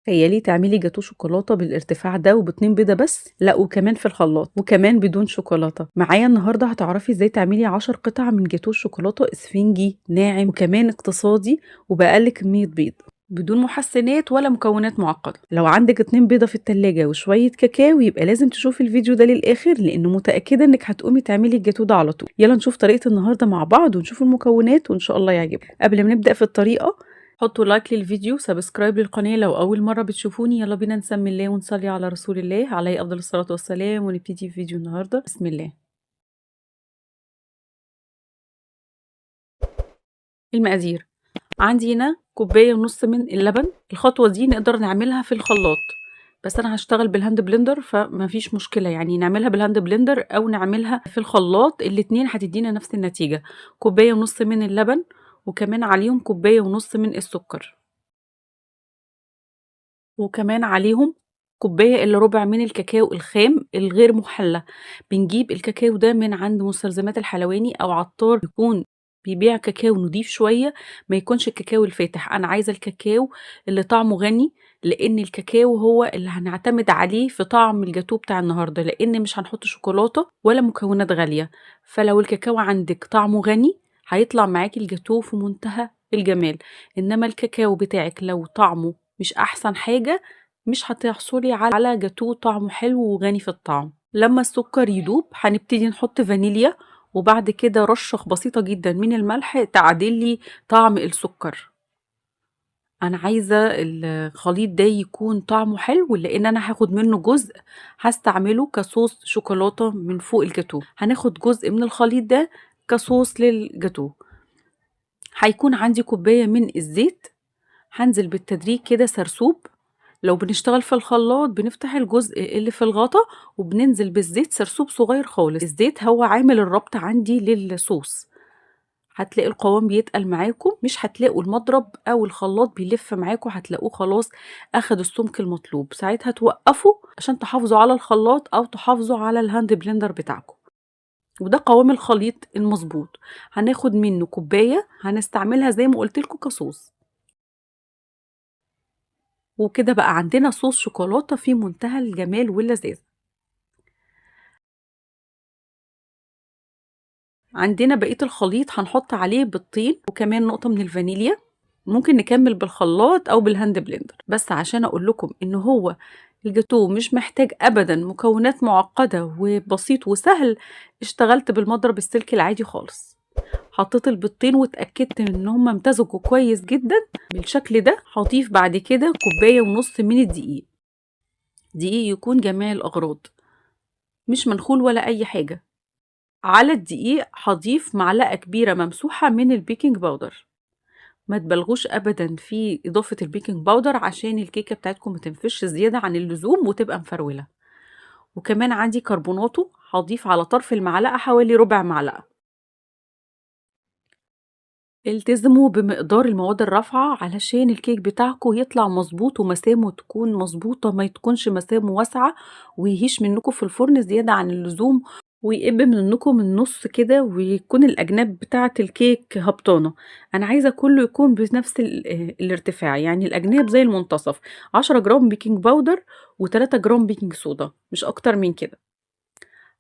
تخيلي تعملي جاتوه شوكولاتة بالارتفاع ده وب2 بيضة بس، لأ وكمان في الخلاط، وكمان بدون شوكولاتة. معايا النهارده هتعرفي ازاي تعملي 10 قطع من جاتوه الشوكولاتة اسفنجي ناعم وكمان اقتصادي وبأقل كمية بيض، بدون محسنات ولا مكونات معقدة. لو عندك 2 بيضة في التلاجة وشوية كاكاو يبقى لازم تشوفي الفيديو ده للآخر، لأنه متأكدة إنك هتقومي تعملي الجاتوه ده على طول. يلا نشوف طريقة النهارده مع بعض ونشوف المكونات وإن شاء الله يعجبكم. قبل ما نبدأ في الطريقة حطوا like للفيديو، subscribe للقناة لو أول مرة بتشوفوني. يلا بينا نسمي الله ونصلي على رسول الله عليه أفضل الصلاة والسلام، ونبتدي في فيديو النهاردة. بسم الله. المقادير عندي هنا كوباية ونص من اللبن. الخطوة دي نقدر نعملها في الخلاط، بس أنا هشتغل بال hand blender فما فيش مشكلة، يعني نعملها بال hand blender أو نعملها في الخلاط، الاتنين هتدينا نفس النتيجة. كوباية ونص من اللبن وكمان عليهم كوباية ونص من السكر، وكمان عليهم كوباية إلا ربع من الكاكاو الخام الغير محلى. بنجيب الكاكاو ده من عند مستلزمات الحلواني أو عطار يكون بيبيع كاكاو نضيف شوية، ما يكونش الكاكاو الفاتح. أنا عايزة الكاكاو اللي طعمه غني، لأن الكاكاو هو اللي هنعتمد عليه في طعم الجاتوه بتاع النهاردة، لأن مش هنحط شوكولاتة ولا مكونات غالية. فلو الكاكاو عندك طعمه غني هيطلع معاكي الجاتوه في منتهى الجمال، إنما الكاكاو بتاعك لو طعمه مش أحسن حاجة مش هتحصلي على جاتوه طعمه حلو وغني في الطعم. لما السكر يدوب هنبتدي نحط فانيليا، وبعد كده رشة بسيطة جدا من الملح تعدل لي طعم السكر. أنا عايزة الخليط ده يكون طعمه حلو، لأن أنا هاخد منه جزء هستعمله كصوص شوكولاتة من فوق الجاتوه. هناخد جزء من الخليط ده كصوص للجاتوه. هيكون عندي كوباية من الزيت، هنزل بالتدريج كده سرسوب. لو بنشتغل في الخلاط بنفتح الجزء اللي في الغطا وبننزل بالزيت سرسوب صغير خالص. الزيت هو عامل الربط عندي للصوص. هتلاقي القوام بيتقل معاكم، مش هتلاقوا المضرب او الخلاط بيلف معاكم، هتلاقوه خلاص اخد السمك المطلوب. ساعتها توقفوا عشان تحافظوا على الخلاط او تحافظوا على ال hand blender بتاعكم. وده قوام الخليط المظبوط. هناخد منه كوباية هنستعملها زي ما قلت لكم كصوص. وكده بقى عندنا صوص شوكولاتة في منتهى الجمال واللذاذ. عندنا بقية الخليط هنحط عليه بيضتين وكمان نقطة من الفانيليا. ممكن نكمل بالخلاط أو بال hand blender، بس عشان أقول لكم إن هو الجاتوه مش محتاج أبدا مكونات معقدة وبسيط وسهل، اشتغلت بالمضرب السلكي العادي خالص. حطيت البيضتين واتأكدت إن هما امتزجوا كويس جدا بالشكل ده. هضيف بعد كده كوباية ونص من الدقيق، دقيق يكون جميع الأغراض، مش منخول ولا أي حاجة. على الدقيق هضيف معلقة كبيرة ممسوحة من ال baking powder. ما تبالغوش أبدا في إضافة ال baking powder عشان الكيكة بتاعتكم ما تنفش زيادة عن اللزوم وتبقى مفرولة. وكمان عندي كربوناتو هضيف على طرف المعلقة حوالي ربع معلقة. التزموا بمقدار المواد الرافعة علشان الكيك بتاعكم يطلع مظبوط ومسامه تكون مظبوطة، ما تكونش مسامه واسعة ويهيش منكم في الفرن زيادة عن اللزوم ويقب منكم النص كده ويكون الأجناب بتاعة الكيك هبطانة. أنا عايزة كله يكون بنفس الارتفاع، يعني الأجناب زي المنتصف. 10 جرام baking powder و3 جرام baking soda، مش أكتر من كده.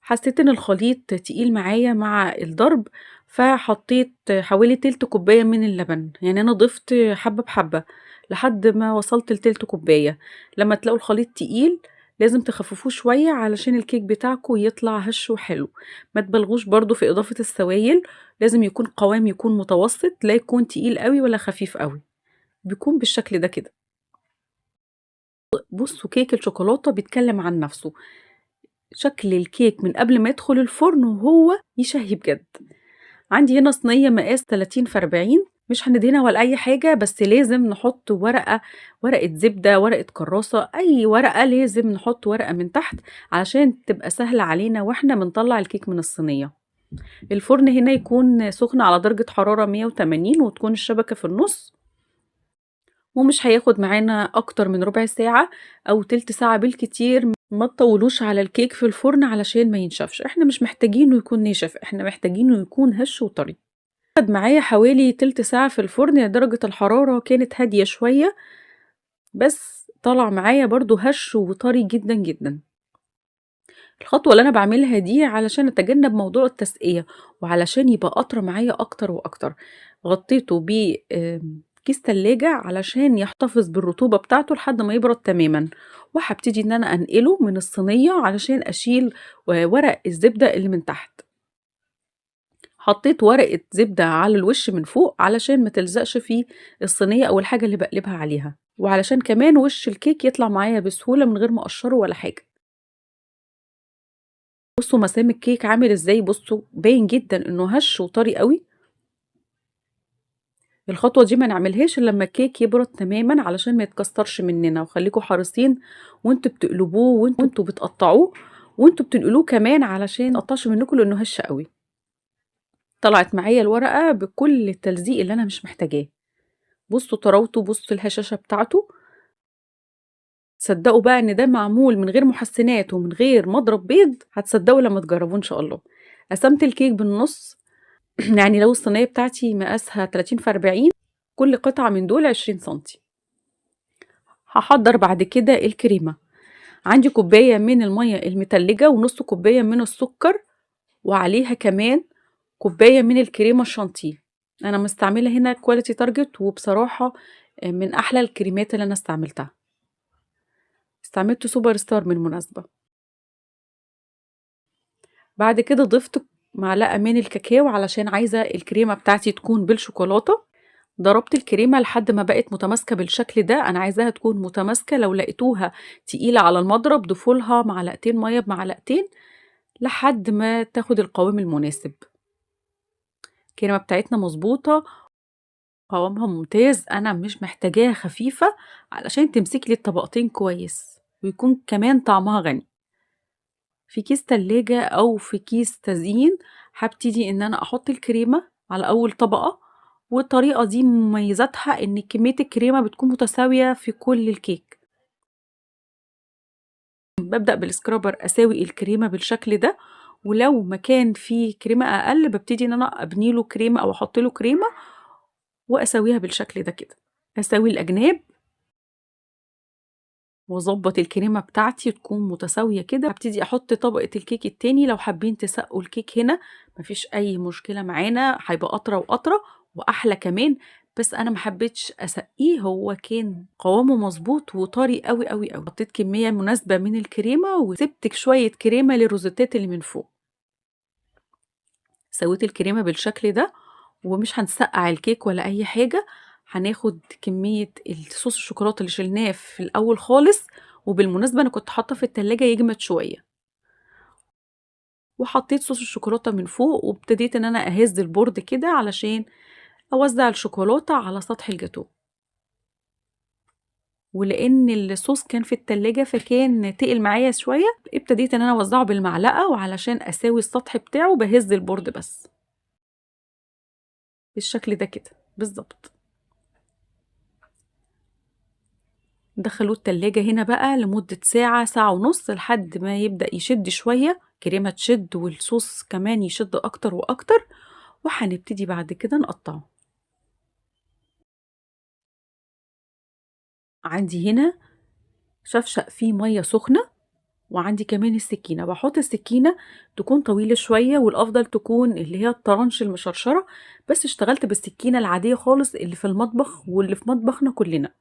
حسيت إن الخليط تقيل معايا مع الضرب، فحطيت حوالي تلت كوباية من اللبن، يعني أنا ضفت حبة بحبة لحد ما وصلت لتلت كوباية. لما تلاقوا الخليط تقيل لازم تخففوه شوية علشان الكيك بتاعكم يطلع هش وحلو. ما تبالغوش برضو في إضافة السوائل، لازم يكون قوام يكون متوسط، لا يكون تقيل قوي ولا خفيف قوي، بيكون بالشكل ده كده. بصوا كيك الشوكولاتة بيتكلم عن نفسه، شكل الكيك من قبل ما يدخل الفرن وهو يشهي بجد. عندي هنا صينية مقاس 30 في 40، مش هندهنها ولا أي حاجة، بس لازم نحط ورقة، ورقة زبدة، ورقة كراسة، أي ورقة، لازم نحط ورقة من تحت علشان تبقى سهلة علينا واحنا بنطلع الكيك من الصينية. الفرن هنا يكون سخن على درجة حرارة 180 وتكون الشبكة في النص، ومش هياخد معانا أكتر من ربع ساعة أو تلت ساعة بالكتير. ما تطولوش على الكيك في الفرن علشان ما ينشفش، احنا مش محتاجينه يكون ناشف، احنا محتاجينه يكون هش وطري. خد معايا حوالي تلت ساعة في الفرن، درجة الحرارة كانت هادية شوية، بس طلع معايا برضو هش وطري جدا جدا. الخطوة اللي أنا بعملها دي علشان أتجنب موضوع التسقية، وعلشان يبقى أطرى معايا أكتر وأكتر. غطيته ب كيس تلاجة علشان يحتفظ بالرطوبة بتاعته لحد ما يبرد تماما. وهبتدي إن أنا أنقله من الصينية علشان أشيل ورق الزبدة اللي من تحت. حطيت ورقة زبدة على الوش من فوق علشان ما تلزقش في الصينية أو الحاجة اللي بقلبها عليها، وعلشان كمان وش الكيك يطلع معايا بسهولة من غير ما أقشره ولا حاجة. بصوا مسام الكيك عامل ازاي، بصوا باين جدا انه هش وطري قوي. الخطوة دي ما نعملهاش الا لما الكيك يبرد تماما علشان ما يتكسرش مننا، وخليكم حريصين وانتوا بتقلبوه وانتوا بتقطعوه وانتوا بتنقلوه كمان علشان ما يتقطعش منكم لانه هش قوي. طلعت معايا الورقة بكل التلزيق اللي انا مش محتاجاه. بصوا طراوته، بصوا الهشاشة بتاعته. تصدقوا بقى ان ده معمول من غير محسنات ومن غير مضرب بيض؟ هتصدقوا لما تجربوه ان شاء الله. قسمت الكيك بالنص، يعني لو الصينية بتاعتي مقاسها 30 في 40، كل قطعة من دول 20 سنتي. هحضر بعد كده الكريمة. عندي كوباية من المية المتلجة ونص كوباية من السكر، وعليها كمان كوباية من الكريمة الشانتيه. أنا مستعملة هنا Quality Target، وبصراحة من أحلى الكريمات اللي أنا استعملتها. استعملت سوبر ستار بالمناسبة. بعد كده ضفت معلقة من الكاكاو علشان عايزة الكريمة بتاعتي تكون بالشوكولاتة. ضربت الكريمة لحد ما بقت متماسكة بالشكل ده، أنا عايزاها تكون متماسكة. لو لقيتوها تقيلة على المضرب ضيفولها معلقتين مية بمعلقتين لحد ما تاخد القوام المناسب. الكريمة بتاعتنا مظبوطة، قوامها ممتاز، أنا مش محتاجاها خفيفة علشان تمسك لي الطبقتين كويس ويكون كمان طعمها غني. في كيس تلاجة أو في كيس تزيين هبتدي إن أنا أحط الكريمة على أول طبقة، والطريقة دي مميزاتها إن كمية الكريمة بتكون متساوية في كل الكيك. ببدأ بالسكرابر أساوي الكريمة بالشكل ده، ولو مكان فيه كريمة أقل ببتدي إن أنا أبني له كريمة أو أحط له كريمة وأساويها بالشكل ده كده. أساوي الأجناب واظبط الكريمة بتاعتي تكون متساوية كده. هبتدي احط طبقه الكيك التاني. لو حابين تسقوا الكيك هنا مفيش اي مشكلة معانا، هيبقى اطرى واطرى واحلى كمان، بس انا ما حبيتش اسقيه، هو كان قوامه مظبوط وطري قوي قوي قوي. حطيت كمية مناسبة من الكريمة وسبت شوية كريمة للروزيتات اللي من فوق. سويت الكريمة بالشكل ده، ومش هنسقع الكيك ولا اي حاجة. هناخد كمية الصوص الشوكولاتة اللي شلناه في الأول خالص، وبالمناسبة أنا كنت حاطة في التلاجة يجمد شوية، وحطيت صوص الشوكولاتة من فوق، وابتديت إن أنا أهز ال board كده علشان أوزع الشوكولاتة على سطح الجاتوه. ولأن الصوص كان في التلاجة فكان تقل معايا شوية، ابتديت إن أنا أوزعه بالمعلقة، وعلشان أساوي السطح بتاعه بهز ال board بس بالشكل ده كده بالظبط. دخلوه التلاجة هنا بقى لمدة ساعة، ساعة ونص، لحد ما يبدأ يشد شوية، كريمة تشد والصوص كمان يشد أكتر وأكتر. وهنبتدي بعد كده نقطعه. عندي هنا شفشق فيه مية سخنة، وعندي كمان السكينة. بحط السكينة تكون طويلة شوية، والأفضل تكون اللي هي الطرنش المشرشرة، بس اشتغلت بالسكينة العادية خالص اللي في المطبخ واللي في مطبخنا كلنا.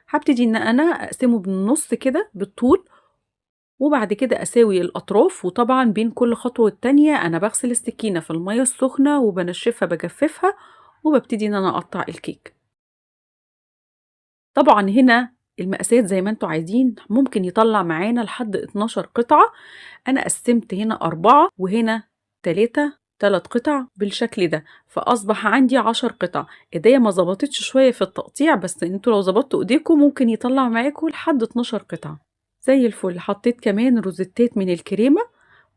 هبتدي ان انا اقسمه بالنص كده بالطول، وبعد كده اساوي الاطراف. وطبعا بين كل خطوة والتانية انا بغسل السكينة في المية السخنة وبنشفها بجففها، وببتدي ان انا اقطع الكيك. طبعا هنا المقاسات زي ما انتوا عايزين، ممكن يطلع معانا لحد 12 قطعه. انا قسمت هنا 4 وهنا 3 قطع بالشكل ده، فاصبح عندي 10 قطع. ايديا ما ظبطتش شوية في التقطيع، بس انتوا لو ظبطتوا ايديكم ممكن يطلع معاكم لحد 12 قطعه زي الفل. حطيت كمان روزيتات من الكريمة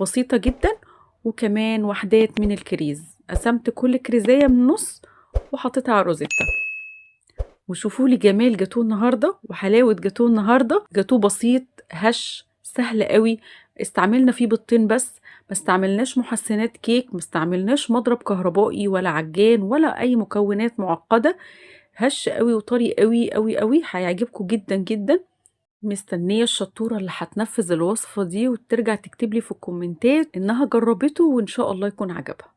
بسيطة جدا، وكمان وحدات من الكريز. قسمت كل كريزايه من النص وحطيتها على الروزيتا. وشوفوا لي جمال جاتوه النهارده وحلاوة جاتوه النهارده. جاتوه بسيط هش سهل قوي، استعملنا فيه بيضتين بس، ما استعملناش محسنات كيك، ما استعملناش مضرب كهربائي ولا عجان ولا اي مكونات معقدة. هش قوي وطري قوي قوي قوي، هيعجبكم جدا جدا. مستنية الشطورة اللي هتنفذ الوصفة دي وترجع تكتب لي في الكومنتات إنها جربته وإن شاء الله يكون عجبها.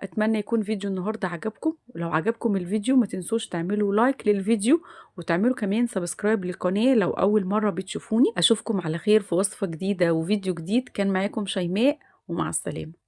أتمنى يكون فيديو النهاردة عجبكم، ولو عجبكم الفيديو ما تنسوش تعملوا like للفيديو وتعملوا كمان subscribe للقناة لو أول مرة بتشوفوني. أشوفكم على خير في وصفة جديدة وفيديو جديد. كان معاكم شيماء، ومع السلامة.